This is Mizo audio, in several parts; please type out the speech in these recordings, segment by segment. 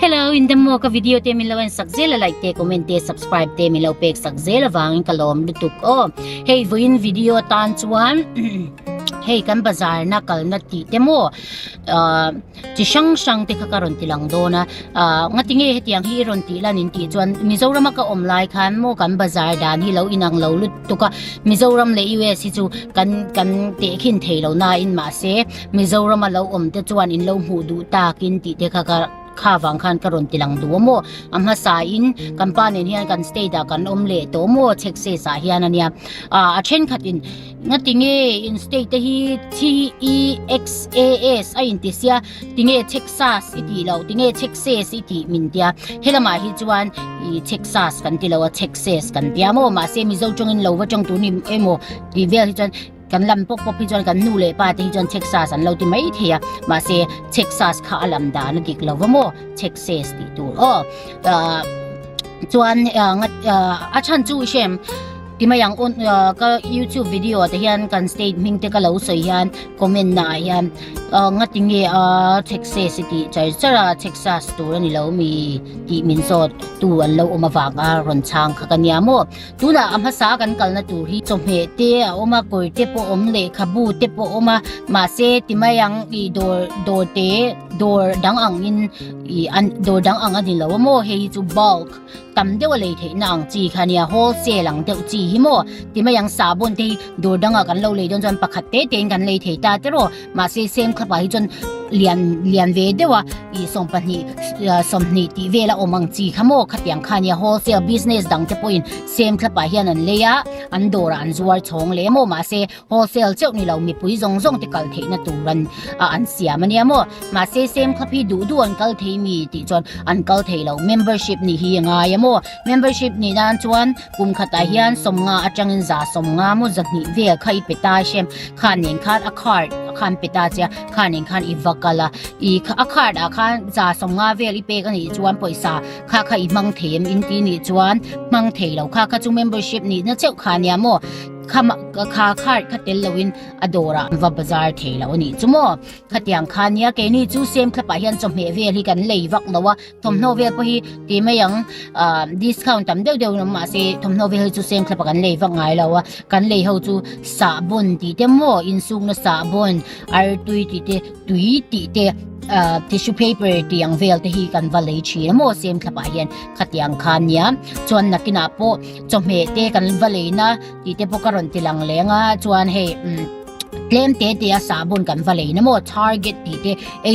Hello in dam maw ka video te min lo en sak zel a like te comment te subscribe te min lo pek sak zel avangin ka lawm lutuk aw. Hei vawiin video tan chuan hei kan bazar na kalna tih te maw ah chi hrang hrang te kha ka rawn ti lang dawn a ah ngatinge hetiang hi i rawn tih lan in tih chuan Mizoram a ka awm lai khan maw kan bazar dan hi lo inang lo lutuk a Mizoram leh US hi chu kan kan tehkhin thei lo nain mahse Mizoram a lo awm te chuan in lo hmuh duh takin tih te kha ka kha vang khan ka rawn ti lang duh a maw a hmasa in kan pa nen hian kan state ah kan awm leh tawh maw Texas ah hian ania ah a thenkhat in ngatinge in state te hi T E X A S a inti sia tinge Texas i tih loh tinge Texas i tih min tia helamah hi chuan ih Texas kan ti lo a Texas kan tia maw mahse Mizo tawngin lo va tawng tur ni emaw tih vel hi chuan Kan lam pawp pawp hi chuan kan nu leh pa te hi chuan Texas an lo ti mai thei a, mahse Texas kha a lam dan a dik lo va maw, Texas tih tur aw. Ahh chuan a chhan chu i hrem ti mai ang ka youtube video ah te hian kan state hming te ka lo sawi hian comment na ah hian ngati nge a Texas i tih char char a Texas tur a ni lo mi tih min zawt tu an lo awm avanga rawn chhang kha ka nia maw. Tunah a hmasa kan kalna tur hi chawhmeh te a awm a, kawr te pawh awm lehkhabu te pawh awm a, mahse ti mai ang ih dawr dawr te dawr dang ang in ih an dawr dang ang a ni lo a maw hei hi chu bulk tam deuh a lei theihna ang chi kha nia wholesale ang deuh chi hi maw ti mai ang sahbawn te hi dawr dangah kan lo lei dawn chuan pakhat te te in kan lei thei ta tiraw mahse same khapah hi chuan lian lian ve deuh a ih sawmpahnih sawmhnih tih vel a awm ang chi kha maw khatiang kha nia wholesale business dang te pawhin same thlapah hian an lei a an dawrah an zuar chhawng leh maw mahse wholesale chauh ni lo mipui zawng zawng te kal theihna tur an ah an siam ania maw mahse same khap hi duh duh an kal thei mi tih chuan an kal thei lo membership nih hi a ngai a maw membership nih nan chuan kum khatah hian sawmnga atangin za sawmnga maw zahnih vel kha i pe ta hrem kha nen khan a card a khan pe ta che a kha nen khan i va kal a i a card ah khan za sawmnga vel i pek a nih chuan pawisa kha kha i hmang thei em in ti nih chuan hmang thei lo kha kha chu membership nih na cheuh kha nia maw kha kha card kha tel lo in a dawr ah va bazar thei lo a nih chu maw khatiang kha nia keini chu same thlapah hian chawhmeh vel hi kan lei vak lo a. Thawmhnaw vel pawh hi ti mai ang ah discount tam deuh deuh in awm mahse thawmhnaw vel hi chu same thlap ah kan lei vak ngai lo a kan lei ho chu sahbawn tih te maw insukna sahbawn artui tih te tui tih te ah tissue paper tih ang vel te hi kan va lei thin a maw same thlap ah hian khatiang kha ania chuan nakinah pawh chawhmeh te kan va lei na tih te pawh ka rawn ti lang leng a chuan hei umm tlem te te a sahbawn kan va lei na maw target tih te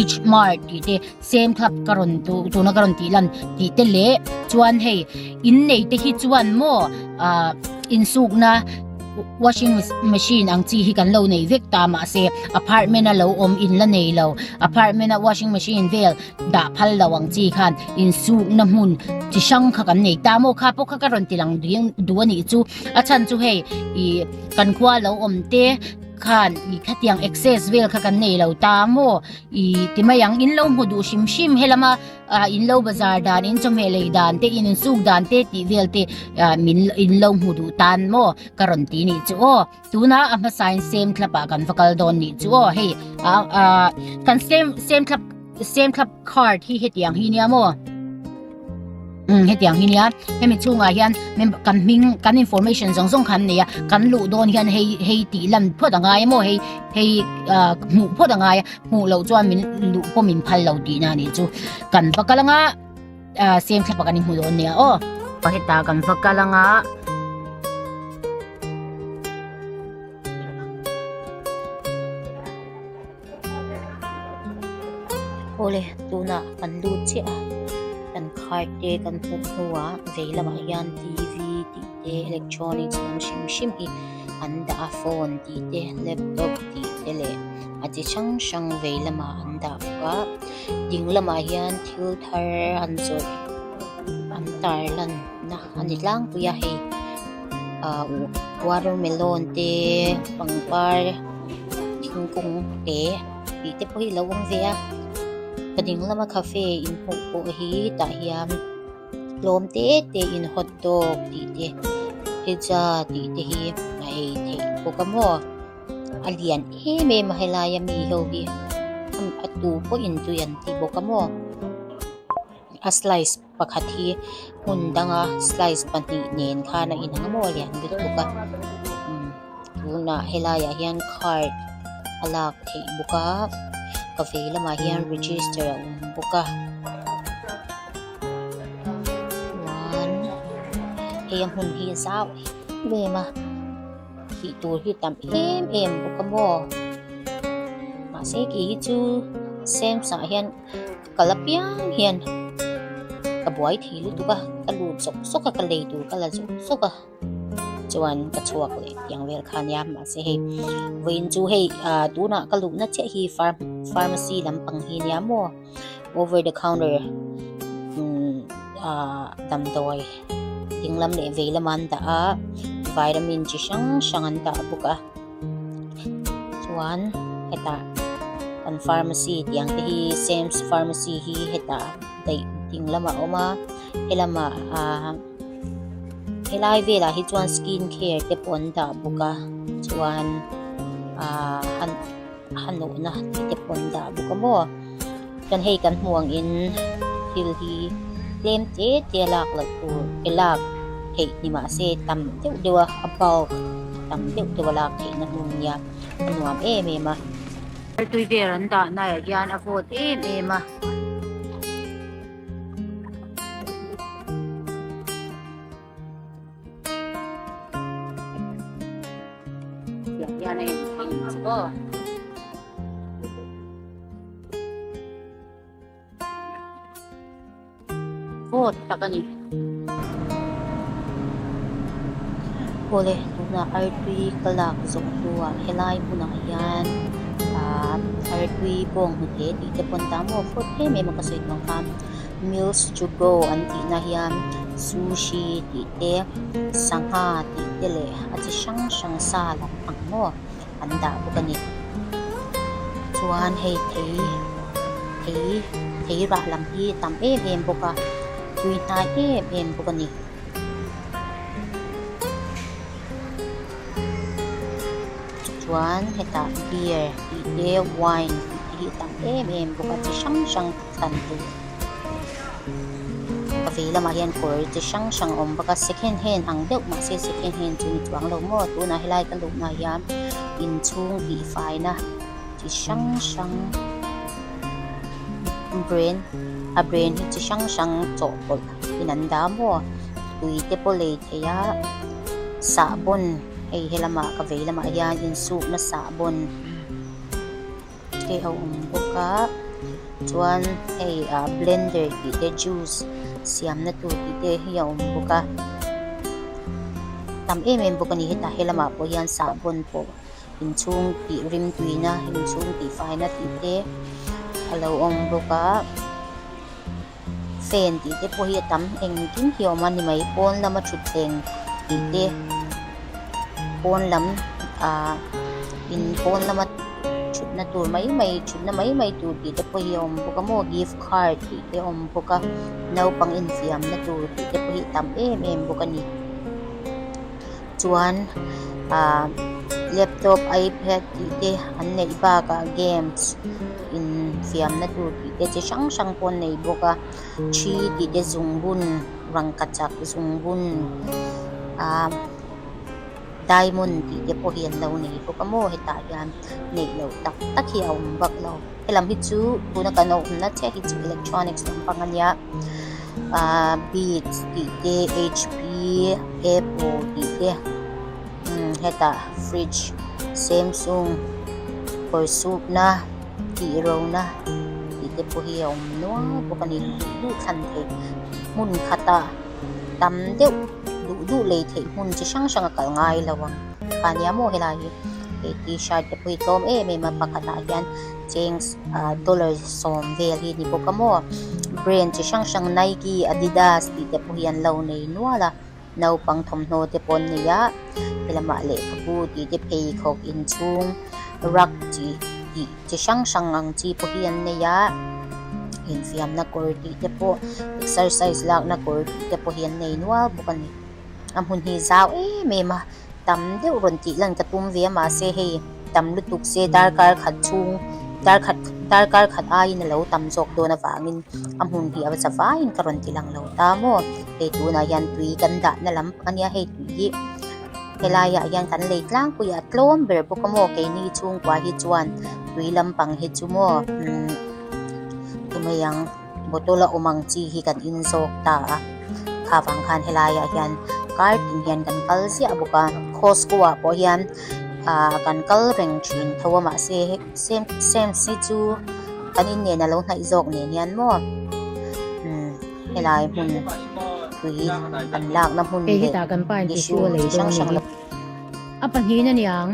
h mart tih te. Same club ka rawn tu tuna ka rawn tih lan tih te leh chuan hei innei te hi chuan maw ah insukna washing machine ang chi hi kan lo nei vek ta mahse apartment a lo awm in la nei lo apartment a washing machine vel dah phal lo ang chi khan insukna hmun chi hrang kha kan nei ta maw kha pawh kha ka rawn ti lang duh a nih chu a chhan chu hei ih kan khua lo awm te khan ih khatiang access vel kha kan nei lo ta maw. I ti mai ang in lo hmu duh hrim hrim helama ah in lo bazar dan in chawhmeh lei dan te in insuk dan te tih vel te ah min in lo hmu duh tan maw ka rawn ti nih chu aw tuna a hmasa in same club ah kan va kal dawn nih chu aw hei ah ah kan same same club same club card hi hetiang hi nia maw. Um hetiang hi nia hemi chhungah hian kan hming kan information zawng zawng khan nei a kan luh dawn hian hei hei tih lan phawt a ngai emaw hei hei ah hmuh phawt a ngai a hmuh loh chuan min luh pawh min phal lo tihna a nih chu kan va kal anga ah same thlap ah kan inhmu dawn nia aw heta kan va kal anga. Awle tunah kan lut chiah a kan card te kan hmuh hnuah vei lamah hian t v tih te electronics lam hrim hrim hi an dah a phone tih te laptop tih te leh a chi hrang hrang vei lamah an dah bawk a ding lamah hian thil thar an zawrh an tar lan na a ni tlangpui a hei ah watermelon te pangpar thingkung te tih te pawh hi a lo awm ve a ka ding lama cafe in hmuh pawh hi tah hian tlawm te te in hot dog tih te pizza tih te hi a ei theih bawk a maw a lian em em a helai a mi ho hi a tu pawhin tui an ti bawk a maw. A slice pakhat hi hmun danga slice pahnih nen khan a inang maw a lian lutuk a umm tunah helaiah hian card a lak theih bawk a ka vei lamah hian register a awm bawk a chuan hei a hmun hi a zau em em a tih tur hi tam em em bawk a maw mahse kei hi chu Sam's ah hian. Kal apiang hian ka buai thei lutuk a, ka lut zawk zawk a, ka lei tur ka la zawk zawk a, chuan ka chhuak leh tiang vel kha ania mahse hei vawiin chu hei ah tunah ka luhna chiah hi pharmacy lampang hi ania maw over the counter umm ah damdawi dinglam leh vei lama an dah a vitamin chi hrang hrang an dah bawk a. Chuan hetah kan pharmacy tih ang te hi Sam's pharmacy hi hetah daih ding lamah a awm a helamah ahh helai velah hi chuan skin care te pawh an dah bawk a chuan ahh han ha nawhna tih te pawh an dah bawk a maw chuan hei kan hmuh ang in thil hi tlem te te a lak loh tur e lak theih ni mahse tam deuh deuh a a bulk tam deuh deuh a lak theihna hmun nia a nuam em em a. Tui vel an dahna ah hian a vawt em em a. Tiang hian a inthing chu aw. Vawt tak a ni. Awle tunah artui ka lak zawh hnuah helai hmunah hian ahh artui bawng hnute tih te pawn ta maw vawt em em a ka sawi tawh ang khan meals to go an tihna hian sushi tih te sangha tih te leh a chi hrang hrang sa lampang maw. an dah bawk a ni. Chuan hei thei thei thei rah lam hi a tam em em bawk a tui hnai em em bawk a ni. Chuan hetah beer tih te wine tih te hi a tam em em bawk a chi hrang hrang thlan tur. Ka vei lamah hian kawr chi hrang hrang a awm bawk a second hand ang deuh mahse second hand chu ni chuang lo maw tunah helai ka luhna hian inchhung tihfaina chi hrang hrang brand a brand hi chi hrang hrang chawhpawlh in an dah maw tui te pawh lei thei a sahbawn hei helamah ka vei lamah hian insukna sahbawn. Te a awm bawk a chuan hei ah blender tih te juice siamna tur tih te hi a awm bawk a tam em em bawk a ni hetah helamah pawh hian sahbawn pawh inchhung tih rimtuina inchhung tih faina tih te a lo awm bawk a fan tih te pawh hi a tam engkim hi a awm a ni mai pawn lama thutthleng tih te pawn lam ah in pawn lama thutna tur mai mai thutna mai mai tur tih te pawh hi a awm bawk a maw gift card tih te a awm bawk a naupang infiamna tur tih te pawh hi a tam em em bawk a ni chuan ah laptop ipad tih te an neih bakah games infiamna tur tih te chi hrang hrang pawh an nei bawk a thi tih te zungbun rangkachak zungbun ah diamond tih te pawh hi an lo nei bawk a maw hetah hian neih loh tak tak hi a awm vak lo helam hi chu tuna kan awmna chiah hi chu electronics lampang a nia ah beats tih te hp apple tih te umm hetah fridge samsung kawr supna tih rona tih te pawh hi a awm nual bawk a ni duh duh thlan theih hmun khatah tam deuh duh duh lei theih hmun chi hrang hrang a kal ngai lo ang kha nia maw helai hi hei t-shirt te pawh hi tlawm em em a pakhatah hian cheng ah dollar sawm vel hi a ni bawk a maw brand chi hrang hrang nike adidas tih te pawh hi an lo nei nual a naupang thawmhnaw te pawh an nei a helamah lehkhabu tih te pheikhawk inchhung rug chi tih chi hrang hrang ang chi pawh hi an nei a infiamna kawr tih te pawh exercise lakna kawr tih te pawh hi an nei nual bawk a ni a hmun hi zau em em a tam deuh rawn tih lan ka tum ve a mahse hei tam lutuk se darkar khat chhung. Darkhat darkar khat aiin a lo tam zawk dawn avangin a hmun hi a va za vaiin ka rawn ti lang lo ta maw. Hei tunah hian tui kan dahna lam a nia hei tui hi helaiah hian kan lei tlangpui a tlawm ber bawk a maw keini chhungkua hi chuan tui lampang hi chu maw umm ti mai ang bottle a awm ang chi hi kan in zawk ta a kha vang khan helaiah hian kar tin hian kan kal ziah bawk a Costco ah pawh hian ah kan kal reng thin tho a mahse Sam Sam's hi chu kan in nen a lo hnaih zawk nen hian maw umm helai hmun tui an lakna hmun Hei leh hetah kan pa in tissue tissue a lei chi dawn hrang a hrang ni. A pahnihin a niang.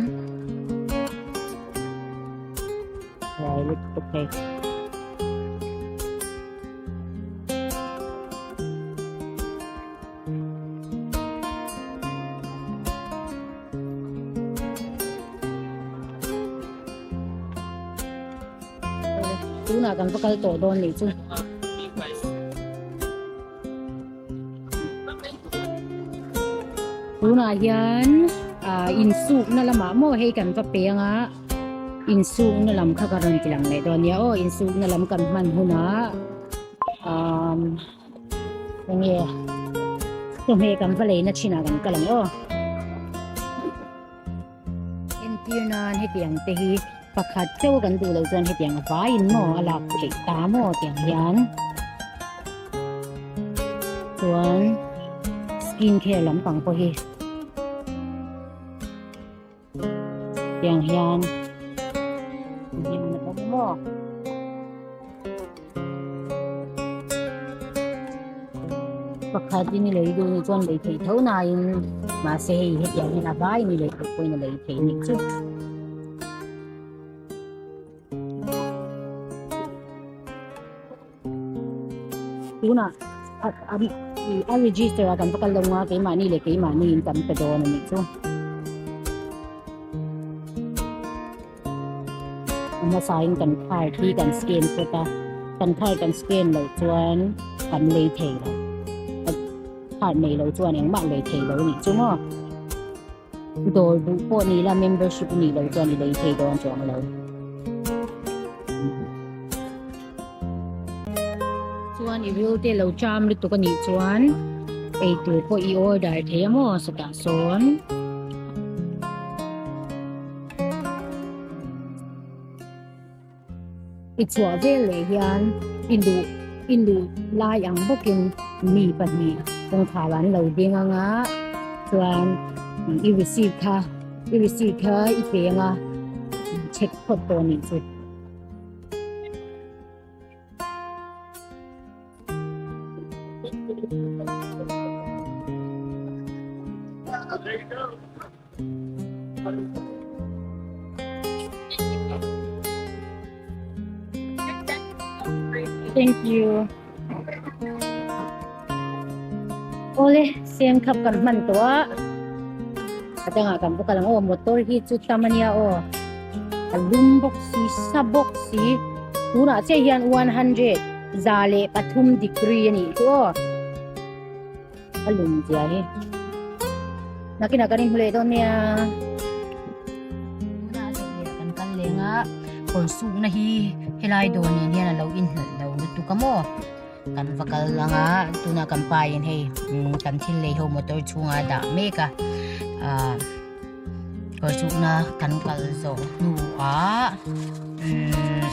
Tlai lutuk hei. Tunah kan va kal tawh dawn nih chu. Tunah hian ah insukna lamah maw hei kan va pe anga insukna lam kha ka rawn ti lang leh dawn nia aw insukna lam kan hman hunah ah enge chawhmeh kan va leina thinah kan kal ang aw. Entir nan hetiang te hi pakhat chauh kan duh loh chuan hetiang a vaiin maw a lak theih ta maw tiang hian chuan skin care lampang pawh hi tiang hian hian a awm maw. Pakhat in i lei duh nih chuan lei theih tho nain mahse hei hetiang hian a vaiin i lei theih pawhin a lei theih nih chu. Tunah a a a register a kan va kal lo nga keimahni leh keimahni in kan pe dawn a nih chu. A hmasain kan card hi kan scan phawt a, kan card kan scan loh chuan kan lei thei lo. Card nei lo chuan engmah lei thei lo nih chu maw. Dawr duh pawh ni la membership nih loh chuan i lei thei dawn chuang lo. Chuan i ril te lo cham lutuk a nih chuan eitur pawh i order thei a maw satah sawn. I chhuah vel leh hian i luh i luh lai ang bawkin mi pahnih kawngkhar an lo ding ang a chuan i receipt kha i receipt kha i pe ang a check phawt tawh a nih chu. Thank you. Awle, sem khap kan hman tawh a. A dangah kan va kal ang aw, motor hi chu tam a nia aw. A lum bawk si, sa bawk si. Tunah chiah hian 100 103 degree a nih chu aw. A lum zia hi. Nakinah kan inhmu leh dawn nia. Tunah zawhne kan kal leng a, kawr sukna hi helai dawr nen hian a lo inhnawih lo lutuk a maw. Kan va kal lang a, tunah kan pa in hei kan thil lei ho motor chhungah a dah mek a. Ahh kawr sukna kan kal zawh hnuah umm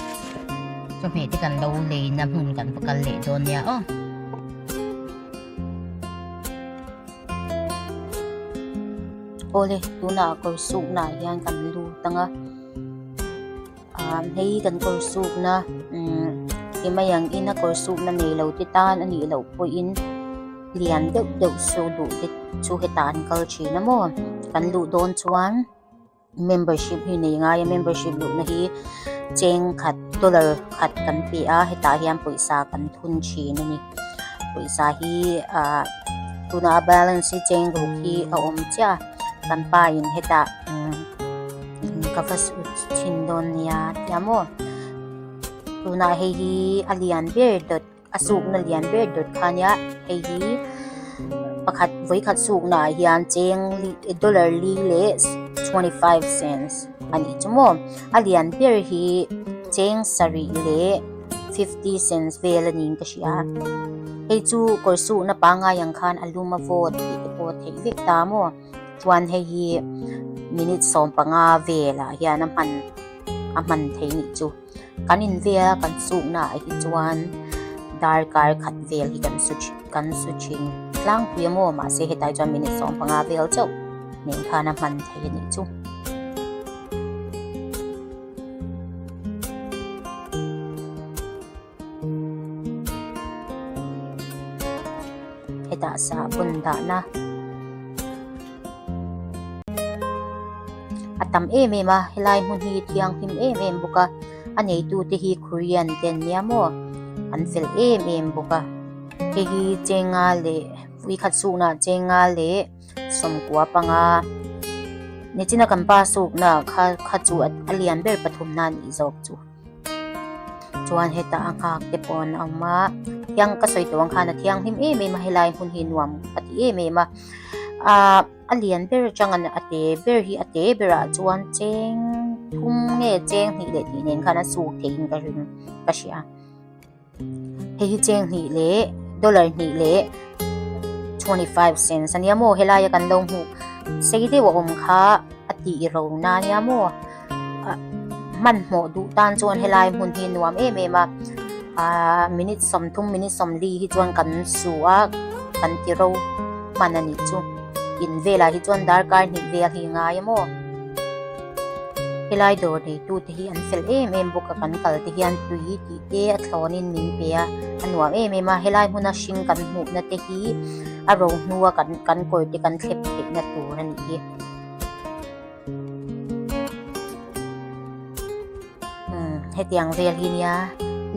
chawhmeh te kan lo leina hmun kan va kal leh dawn nia aw. Awle tunah kawr sukna ah hian kan lut ang a ah hei kan kawr sukna umm ti mai ang ina kawr sukna nei lo te tan a nih loh pawhin lian deuh deuh su duh te chu hetah an kal thin a maw kan luh dawn chuan. Membership hi nei ngai a membership luhna hi cheng khat dollar khat kan pe a hetah hian pawisa kan thun thin a ni pawisa hi ah tuna a balance hi cheng ruk hi a awm chiah a kan pa in hetah umm ka va sut thin dawn nia a tia maw tunah hei hi a lian ber dawt. A sukna lian ber dawt kha ania hei hi pakhat vawikhat sukna ah hian cheng dollar li leh 25 cents a nih chu maw a lian ber hi. cheng sarih leh 50 cents vel a niin ka hria. Hei chu kawr suhna pangngai ang khan a lum a vawt tih te pawh a theih vek ta maw? Chuan hei hi minute 15 velah hian a hman a hman thei nih chu. Kan in vel a kan sukna ah hi chuan darkar khat vel hi kan su kan su thin tlangpui a maw mahse hetah hi chuan minute 15 vel chauh nen khan a hman thei a nih chu. Hetah sahbawn dahna a tam em em a helai hmun hi thianghlim em em bawk a a neitu te hi Korean te an nia maw an fel em em bawk a hei hi chenga leh vawikhat sukna ah chenga leh sawmkua panga nichina kan pa sukna kha kha chu a lian ber pathumna a nih zawk chu. Chuan hetah a nghak te pawh an awm a thiang ka sawi tawh ang khan a thianghlim em em a helai hmun hi nuam ka ti em em a ahh a lian ber atang a te ber hi a te berah chuan cheng thum nge cheng hnih leh tih nen khan a suk theiin ka ring ka hria. Hei hi cheng hnih leh dollar hnih leh 25 cents ania maw helaia kan lo hmuh sei deuh a awm kha a tih ro na ania maw ah hmanhmawh duh tan chuan helai hmun hi nuam em em a ah minute 30 minute 40 hi chuan kan su a kan ti ro hman a nih chu in velah hi chuan darkar hnih vel hi ngai a maw. Helai dawr neitu te hi an fel em em bawk a kan kal te hian tui tih te a thlawn in min pe a a nuam em em a helai hmuna hring kan hmuh na te hi a ro hnu a kan kan kawr te kan thlep theih na tur a nih hi. Umm hetiang vel hi nia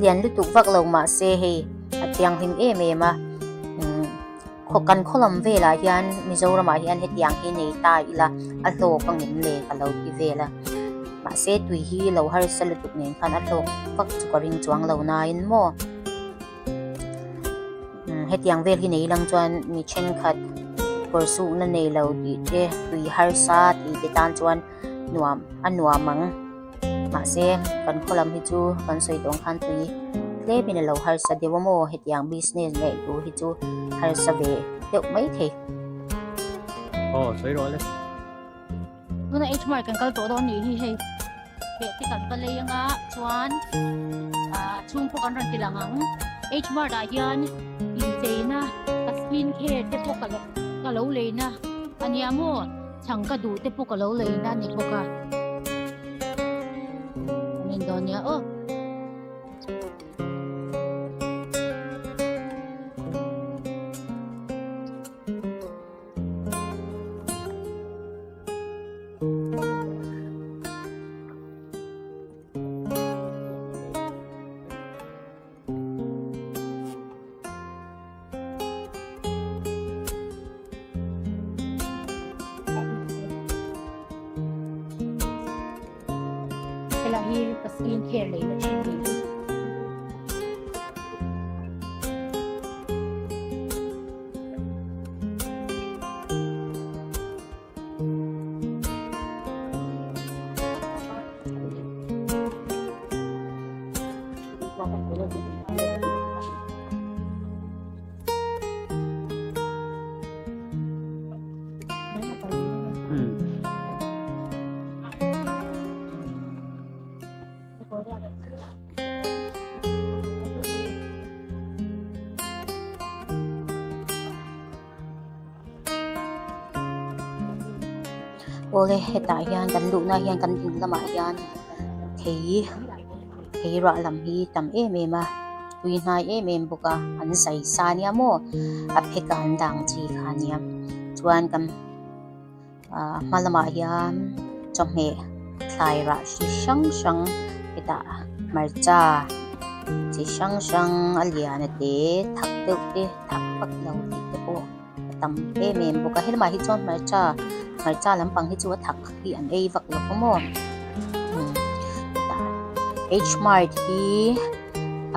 lian lutuk vak lo mahse hei a thianghlim em em a umm. Khaw kan khaw lam velah hian Mizoramah hian hetiang hi nei ta ila a hlawk ang em le ka lo ti vel a mahse tui hi lo harsa lutuk nen khan a hlawk vak chu ka ring chuang lo nain maw umm hetiang vel hi nei lang chuan mi thenkhat kawr sukna nei lo tih te tui harsa tih te tan chuan nuam a nuam ang. Mahse kan khaw lam hi chu kan sawi tawh ang khan tui tlem in a lo harsa deuh a maw hetiang business neih tur hi chu harsa ve deuh mai thei. Aw sawi rawh le. Tuna H mart kan kal tawh dawn nih hi hei beh te kan va lei anga chuan ah chhung pawh kan rawn ti lang ang H mart ah hian incheina ka skin care te pawh ka ka lo leina ania maw. Chhang ka duh te pawh ka lo lei na ni bawk a. Kan en dawn nia aw. Helai hi ka skin care lei na thin ni. Awle hetah hian kan luhna hian kan ding lamah hian thei thei rah lam hi tam em em a tui hnai em em bawk a an zai sa nia maw a phek a an dang chi kha ania chuan kan ah hma lamah hian chawhmeh thlai rah chi hrang hrang hetah hmarcha chi hrang hrang a lian a te thak deuh te thak vak lo tih te pawh a tam em em bawk a helamah hi chuan hmarcha hmarcha lampang hi chu a thak hi an ei vak lo a maw umm hetah h mart hi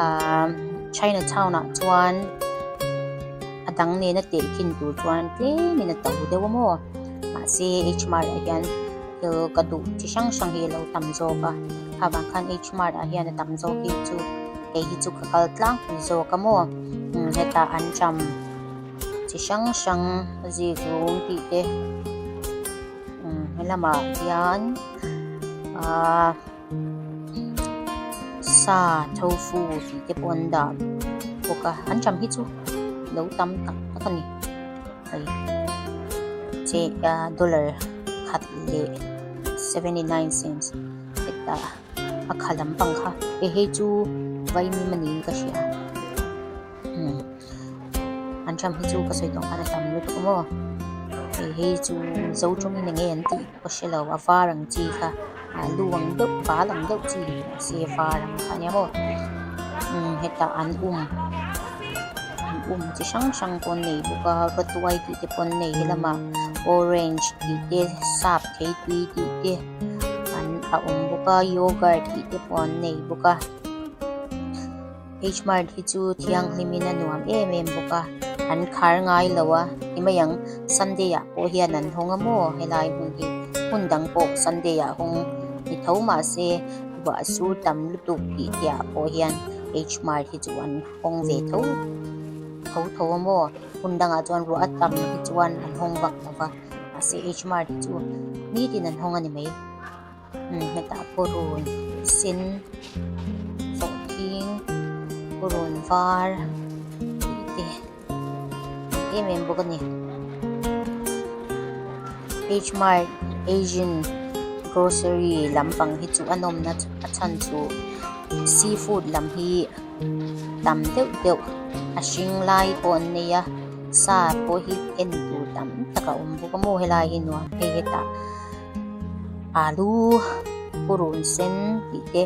ahh china town ah chuan a dang nena tehkhin tur chuan tlemin a to deuh a maw mahse h mart ah hian. Thil ka duh chi hrang hrang hi a lo tam zawk a, kha vang khan H mart ah hian a tam zawk hi chu kei hi chu ka kal tlangpui zawk a maw umm hetah an ṭam chi hrang hrang zik rum tih te umm helamah hian ahh sa tofu tih te pawh an dah bawk a an ṭam hi chu lo tam tak tak a ni. Hei che ah dollar khat leh 79 cents hetah a kha lampang kha hei hei chu vaimim a niin ka hria umm an tham hi chu ka sawi tawh khan a tam lutuk a maw hei hei chu mizo tawngin eng nge an tih pawh ka hre lo a var ang chi kha alu ang deuh bal ang deuh chi mahse a var ang kha ania maw umm hetah an um. Um chi hrang hrang pawh an nei bawk a rawtuai tih te pawh an nei helamah orange tih te sap theitui tih te an a awm bawk a yogurt tih te pawh an nei bawk a h mart hi chu thianghlim in a nuam em em bawk a an khar ngai lo a ti mai ang sunday ah pawh hian an hawng a maw helai hmun hi hmun dang pawh sunday ah hawng ni tho mahse ruah sur tam lutuk tih te ah pawh hian h mart hi chu an hawng ve tho tho tho a maw hmun dangah chuan ruah a tam hi chuan an hawng vak lo va mahse h mart hi chu nitin an hawng a ni mai umm hetah purun sen sawhthing purun var tih te em em bawk a ni h mart asian grocery lampang hi chu a nawmna a chhan chu seafood lam hi tam deuh deuh a hring lai pawh an nei a sa pawh hi en tur tam tak a awm bawk a maw helai hi nuam hei hetah alu purun sen tih te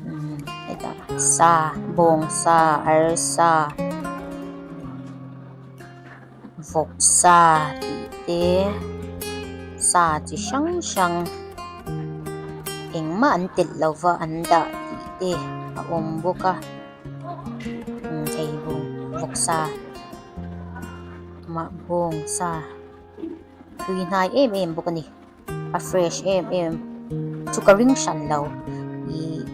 umm hetah sa bawng sa arsa vawk sa tih te sa chi hrang hrang engmah an telh lo va an dah tih te a awm bawk a umm hei vawk sa mah bawng sa tui hnai em em bawk a ni. a fresh em em chu ka ring hran lo ih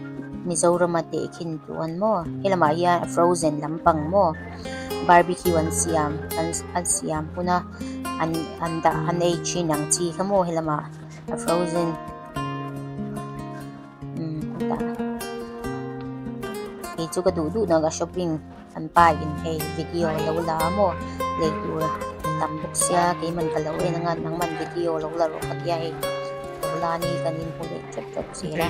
Mizorama tehkhin chuan maw helamah hian a frozen lampang maw barbecue an siam an siam hun a an an dah an ei thin ang chi kha maw helamah a frozen umm hetah kei chu ka duh duh na ka shopping. Kan pa in hei video lo la a maw lei tur a tam bawk sia keiman ka lo en anga nangman video lo la rawh ka tia hei lo la ni kan inhmu leh tep tep zel a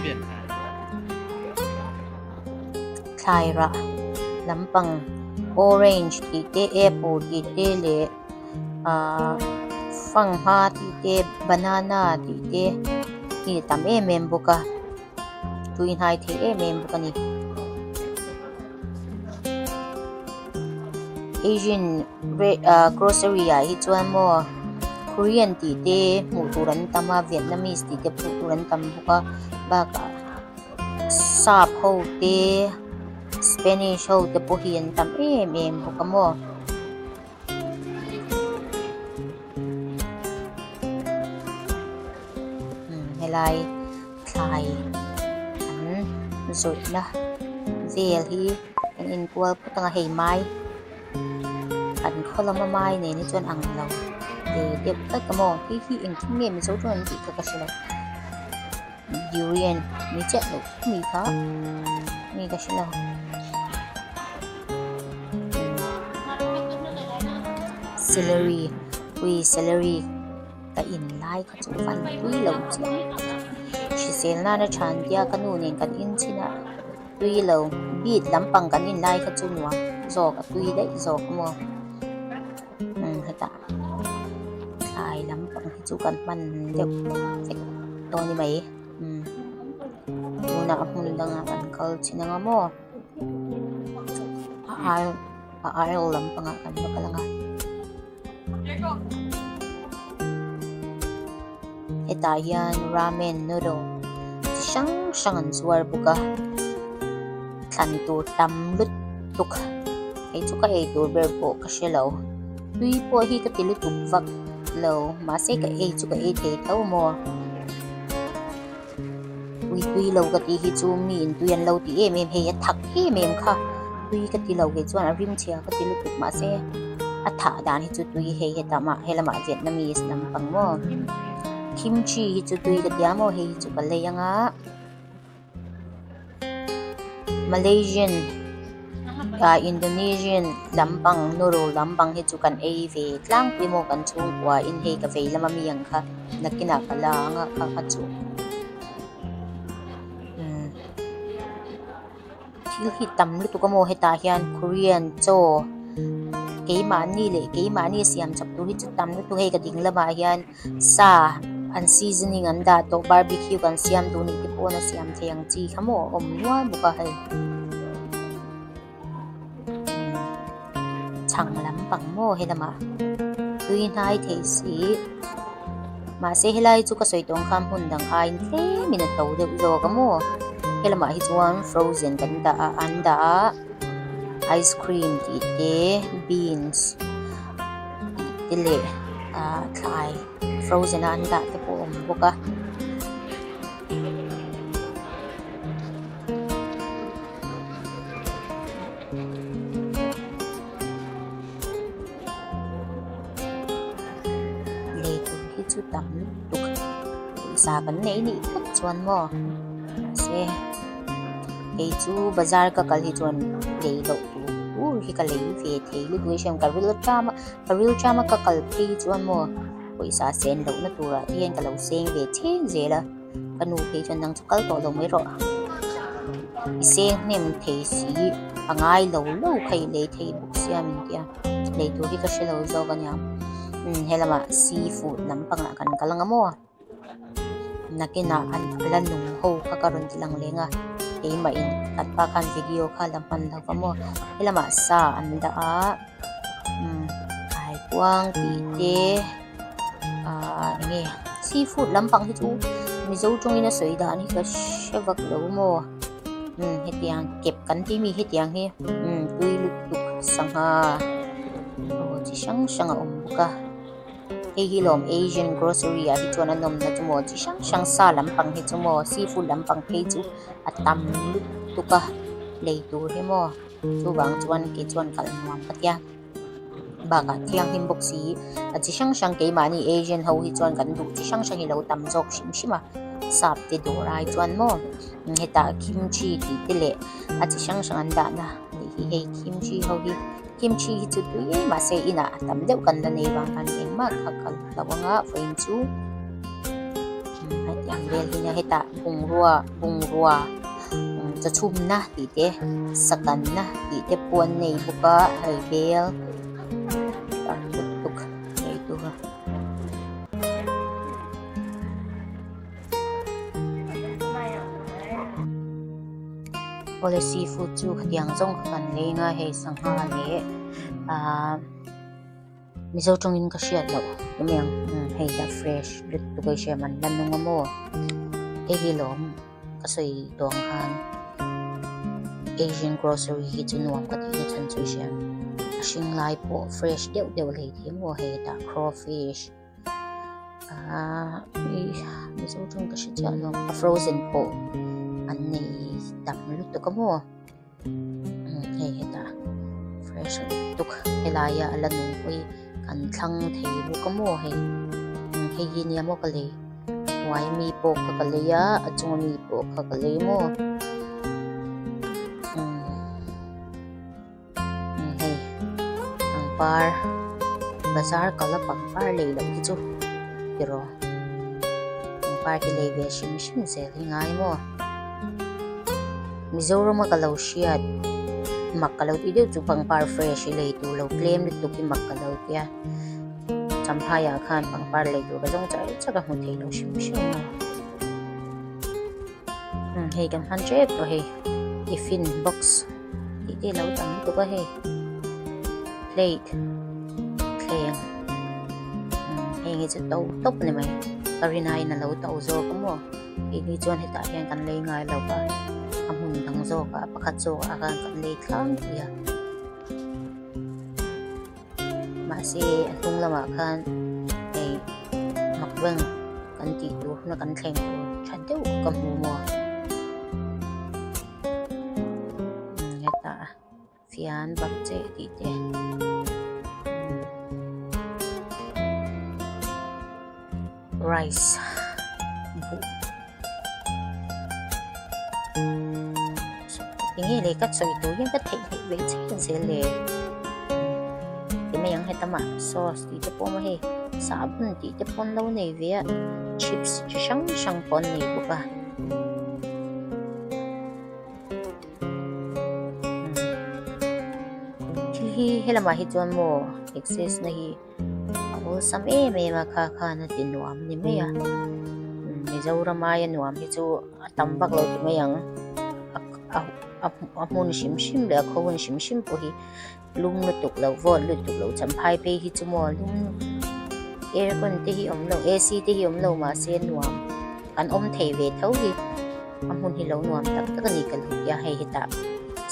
thlai rah lampang orange tih te apple tih te leh ahh fanghma tih te banana tih te hi a tam em em bawk a tui hnai thei em em bawk a ni. Asian grocery ah hi chuan maw Korean tih te hmuh tur an tam a Vietnamese tih te hmuh tur an tam bawk a bakah sap ho te Spanish ho te pawh hi an tam em em bawk a maw. Helai thlai an zawrhna vel hi an inkual phawt ang a hei mai an khaw lama mai nen hi chuan ang lo ve deuh tlat a maw hei hi engtin nge mizo chuan an tih kha ka hre lo durian ni chiah loh mi kha mi ka hre lo. Celery ui celery. Ka in lai kha chu van tui lo chiang tak a, hrisel nana than tia ka nu nen kan in chhin a, tui lo beat lampang kan in lai kha chu nuam zawk a tui daih zawk a maw umm hetah thlai lampang hi chu kan hman deuh vek dawn ni mai umm tunah a hmun dangah kan kal chhin ang a maw a aisle a aisle lampangah kan va kal ang a. Hetah hian ramen noodle chi hrang hrang an zuar bawk a thlan tur tam lutuk hei chu ka ei tur ber pawh ka hre lo tui pawh hi ka ti lutuk vak lo mahse ka ei chu ka ei thei tho maw. Tui lo ka tih hi chu mi in tui an lo ti em em hei a thak em em kha tui ka ti lo kei chuan a rim chhia ka ti lutuk mahse a thah dan hi chu tui hei hetah mah helamah Vietnamese lampang maw kimchi hi chu tui ka tia maw hei hi chu ka lei anga. Malaysian ah Indonesian lampang noodle lampang hi chu kan ei ve tlangpui maw kan chhungkua in hei ka vei lama mi ang kha nakinah ka la ang a kha kha chu umm thil hi tam lutuk a maw hetah hian Korean chaw keimahni leh keimahni siam chawp tur hi chu tam lutuk hei ka ding lamah hian. Sa an seasoning an dah tawh barbecue kan siam duh nih te pawh a siam thei ang chi kha maw a awm nual bawk a hei chhang lampang maw helamah tui hnai thei si mahse helai chu ka sawi tawng khan hmun dang aiin tlemin a to deuh zawk a maw helamah hi chuan frozen kan dah a an dah a ice cream tih te beans. tih te leh ah thlai frozen a an dah te pawh a awm bawk a. Lei tur hi chu tam lutuk pawisa kan nei nih phawt chuan maw mahse kei chu bazar ka kal hi chuan lei loh tur tur hi ka lei ve thei lutuk a hriat ka ril ṭam a ka ril ṭam a ka kal phei chuan maw pawisa sen lohna turah te hian ka lo seng ve chheng zel a ka nu phei chuan nang chu kal tawh lo mai rawh i seng hnem thei si a ngai lo lo kha i lei thei bawk sia min tia lei tur hi ka hre lo zawk a nia helamah seafood lampangah kan kal ang a maw. Nakinah an la nung ho kha ka rawn ti lang leng a keimah in kan pa khan video kha la hman lo va maw helamah sa an dah a umm kaikuang tih te ahh eng nge seafood lampang hi chu mizo tawngin a sawi dan hi ka hre vak lo maw umm hetiang kep kan tih mi hetiang hi umm tui lutuk sangha aw chi hrang hrang a awm bawk a. Hei hi lawm Asian grocery ah hi chuan a nawmna chu maw chi hrang hrang sa lampang hi chu maw seafood lampang phei chu a tam lutuk a lei tur hi maw chuvang chuan kei chuan kal nuam ka tia bakah thianghlim bawk si a chi hrang hrang keimahni Asian ho hi chuan kan duh chi hrang hrang hi lo tam zawk hrim hrim a sap te dawr ai chuan maw hetah kimchi tih te leh a chi hrang hrang an dahna a nih hi hei kimchi ho hi. Kimchi hi chu tui em mahse inah a tam deuh kan la nei vang khan engmah kha ka lo anga vawiin chu hetiang vel hi nia hetah bungrua bungrua chawchhumna tih te sakanna tih te pawh an nei bawk a hei bel tam lutuk ei tur a. Awle seafood chu khatiang zawng kha kan leng a hei sangha leh ahh mizo tawngin ka hriat loh eng ang hei hi a fresh lutuk a i hria man la nung a maw hei hi lawm ka sawi tawh ang khan asian grocery hi chu nuam ka tih na chhan chu i hria a hring lai pawh fresh deuh deuh lei thei maw hei hetah crawfish. Ahh mizo tawng ka hre chiah lo a frozen pawh an nei tam lutuk a maw hei hetah fresh lutuk helaia a la nung pawh hi kan thlang thei bawk a maw hei hei hi nia maw ka lei a hnuai ami pawh kha ka lei a a chung ami pawh kha ka lei maw Hei pangpar bazar kal a pangpar lei loh hi chu tiraw pangpar hi lei ve hrim hrim zel hi ngai maw Mizoram a ka lo hriat mak ka lo tih deuh chu pangpar fresh hi lei tur lo tlem lutuk hi mak ka lo tia Champhai ah khan pangpar lei tur ka zawng char char a hmu thei lo hrim hrim a hei kan hman tep tawh hei tiffin box. Tih te lo tam lutuk a hei plate thleng heng hi chu to tawp a ni mai ka rin aiin a lo to zawk a maw keini chuan hetah hian kan lei ngai lo va a hmun dang zawk ah pakhat zawk ah khan kan lei tlangpui a mahse a hnung lamah khan hei mukbang kan tih tur huna kan thleng tur tha deuh ka hmu maw. Fian bak che tih te rice buh enge leh ka sawi tur hian ka theihnghilh ve chiah zel le ti mai ang heta mah sauce tih te pawh a awm a hei sahbawn tih te pawh an lo nei ve a chips chi hrang hrang pawh an nei bawk a. Thil hi helamah hi chuan maw access na hi a awlsam em em a kha khan a ti nuam a ni mai a Mizoram aia nuam hi chu a tam vak lo ti mai ang a hmun hrim hrim leh a khaw hun hrim hrim pawh hi lum lutuk lo vawt lutuk lo champhai phei hi chu maw lum aircon te hi awm lo ac te hi awm lo mahse nuam an awm thei ve tho hi a hmun hi lo nuam tak tak a ni ka lo ti a hei hetah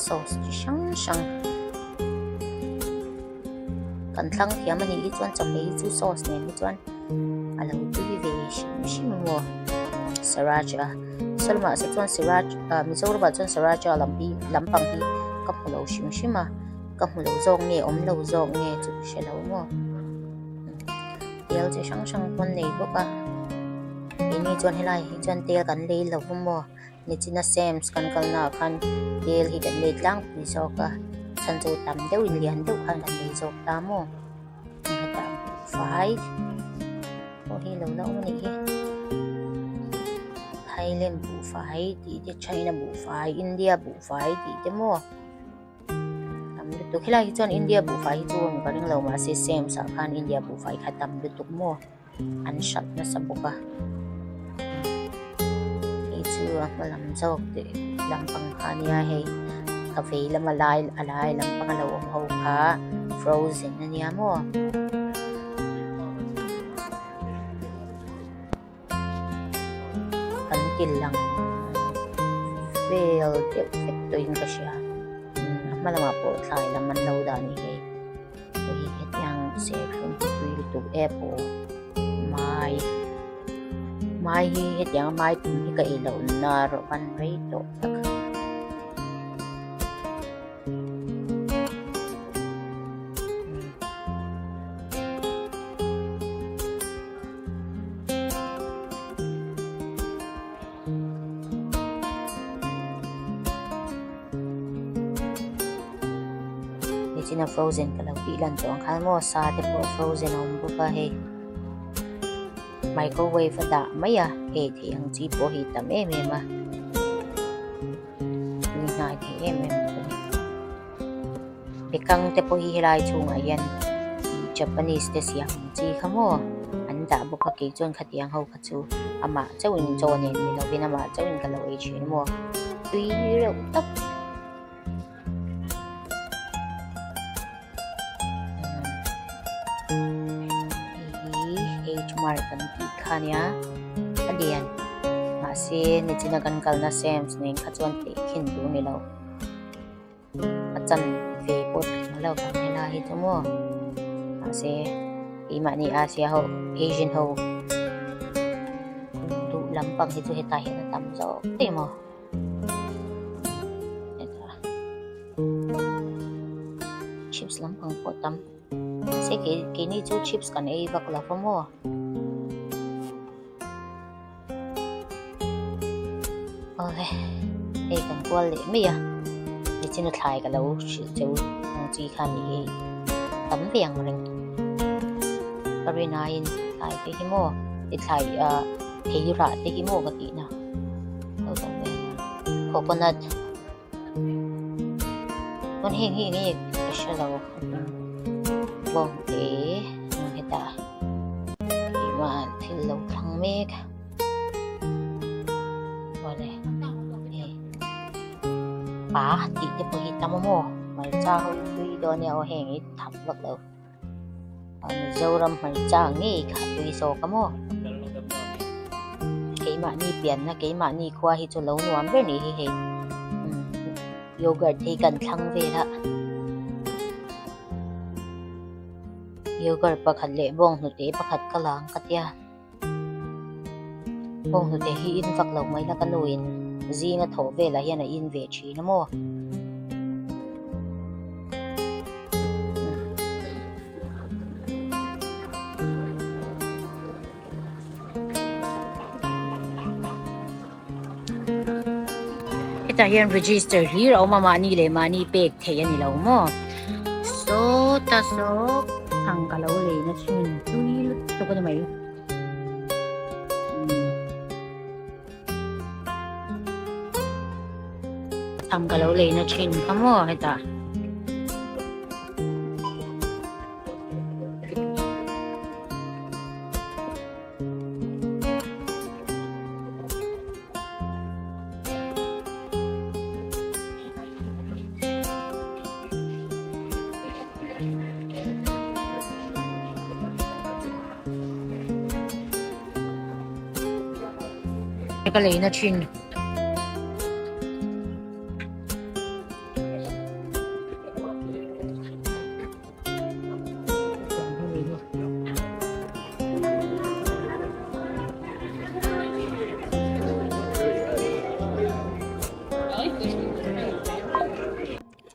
sauce chi hrang hrang kan thlang thiam a nih hi chuan chawhmeh hi chu sauce nen hi chuan a lo tui ve hrim hrim a maw sriracha saw lamah chuan sriracha ah mizoramah chuan sriracha lam hi lampang hi ka hmu lo hrim hrim a ka hmu lo zawk nge awm lo zawk nge chu ka hre lo maw tel chi hrang hrang pawh an nei bawk a keini chuan helai ah hi chuan tel kan lei lo va maw nichina Sam's kan kal naah khan tel hi kan lei tlangpui zawk a chhan chu tam deuh in lian deuh khan kan lei zawk ta maw hetah buhfai pawh hi lo la awm a nih hi Thailand buhfai tih te China buhfai India buhfai tih te maw tam lutuk helai hi chuan India buhfai hi chu awm ka ring lo mahse Sam's ah khan India buhfai kha tam lutuk maw an hralh nasa bawk a hei chu a hma lam zawk tih lampang kha a nia hei ka vei lama lai a lai lampang a lo awm ho kha frozen a nia maw. Kan ti lang vel deuh vek tawhin ka hria a hma lamah pawh thlai lam an lo dah a ni hei hei hetiang serthlum hi tui lutuk apple mai mai hi hetiang a mai pum hi ka ei loh na erawh ban rei tawh tak. Nichina frozen ka lo tih lan tawh ang khan maw sa te pawh frozen a awm bawk a hei microwave a dah mai a ei theih ang chi pawh hi tam em em a tui hnai thei em em bawk a ni. Bekang te pawh hi helai chhungah hian Japanese te siam ang chi kha maw an dah bawk a kei chuan khatiang ho kha chu amah chauhin chaw nen ni lovin amah chauhin ka lo ei thin maw tui reuh tak. Hei hi H mart kan tih kha nia a lian mahse nichina kan kalna Sam's nen kha chuan tehkhin tur ni lo. A chan ve pawh tling lo vang helai hi chu maw mahse keimahni Asia ho Asian ho duh lampang hi chu hetah hian a tam zawk daih maw hetah chips lampang pawh a tam mahse kei keini chu chips kan ei vak lo va maw. Awle hei kan kual leh mai a nichina thlai ka lo hrilh cheu ang chi kha ni hei tam ve ang reng ka rin aiin thlai te hi maw ti thlai ah thei rah te hi maw ka tih na lo tam ve ang reng coconut chuan heng hi enge ka hre lo bawng te hetah keimah thil lo thlang mek awle hei pa tih te pawh hi tam a maw hmarcha ho hi tui dawn nia aw heng hi tham vak lo Mizoram hmarcha ngei kha tui zawk a maw keimahni pianna keimahni khua hi chu lo nuam ber ni hi hei yogurt hi kan thlang vel a yogurt pakhat leh bawnghnute pakhat ka la ang ka tia bawnghnute hi in vak lo mai la ka nu in zinga thawh velah hian a in ve thin a maw. Hetah hian register hlir a awm a, mahni leh mahni pek theih a ni lo maw? Sawta saw thang ka lo lei na thin tui lutuk a ni mai. Thang ka lo lei na thin kha maw hetah. Ka leina thin.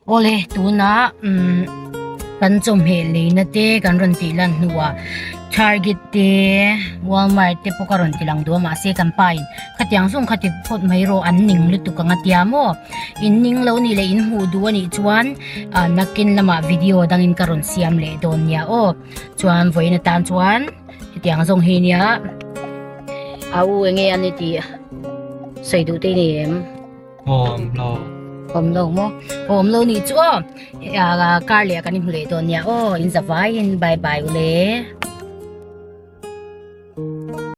Awle tuna umm kan chawhmeh leina te kan rawn tih lan hnuah Target te Walmart te pawh ka rawn ti lang duh a mahse kan pa in khatiang zawng kha ti phawt mai rawh an ning lutuk ang a tia maw in ning lo nih leh in hmuh duh a nih chuan ah nakin lamah video dangin ka rawn siam leh dawn nia aw chuan vawiin atan chuan hetiang zawng hi nia a u enge a ni tih sawi duh te i nei em? Awm lo. Awm lo maw? Awm lo nih chu aw. Car leh kan inhmu leh dawn nia aw. In zavaiin bye bye ule.